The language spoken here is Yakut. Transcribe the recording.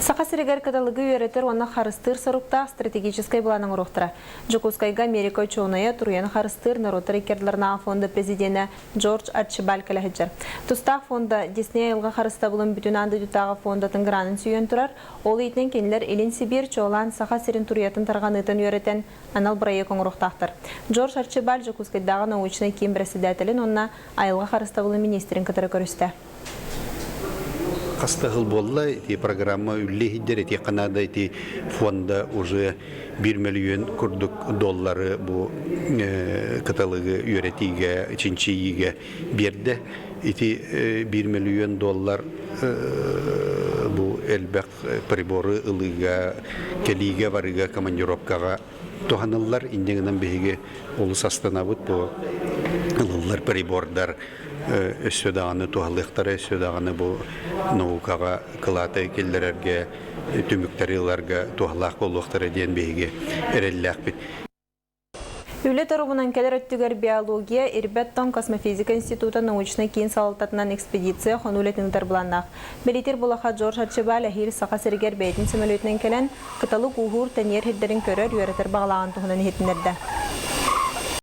Саха сиригэр кыталыгы үөрэтэр уонна харыстыыр соруктаах стратегическай былаан оҥоруохтара. Дьокуускайга Америка учуонайа, туруйаны харыстыыр норуоттар иккардыларынааҕы фонда президенэ Джордж Арчибаль кэлэ сылдьар. Тустаах фонда Дисней айылҕа харыстабылын бүтүн аан дойдутааҕы фондатын гранын сүүйэн турар. Ол иитинэн кинилэр Илин Сибиир, чуолаан Саха сирин туруйатын тарҕаныытын үөрэтэн анал бырайыак оҥоруохтаахтар. Джордж Арчибаль Дьокуускайдааҕы научнай киин бэрэссэдээтэлин уонна айылҕа харыстабылын миниистирин кытары көрүстэ. Хас да сыл буолла, ити программа үллэ иһиддэр, ити наада ити фонда уже 1 мөлүйүөн курдук доллары бу кыталыгы үөрэтиигэ, чинчийиигэ биэрдэ. Ити 1 мөлүйүөн доллар бу элбэх приборы ылыыга, кэлиигэ барыга, командировкаҕа туһаныллар. Инньэ гынан биһиги олус астынабыт бу ылыллар прибордар өссө даҕаны туһалыахтара, өссө даҕаны бу наукаҕа кылааты киллэрэргэ, түмүктэри ыларга туһалаах буолуохтара диэн биһиги эрэллээхпит. Үлэ торумунан кэлэр өттүгэр биология, ирбэт тоҥ космофизика института научнай киин салалтатынан экспедиция хонуу үлэтин ыытар былааннаах. Бэлитир Булаха Джордж Арчибаль эһиил Саха сиригэр бэйэтин сөмөлүөтүнэн кэлэн, кыталык ууһуур, тэнийэр сирдэрин көрөр, үөрэтэр баҕалааҕын туһунан иһитиннэрдэ.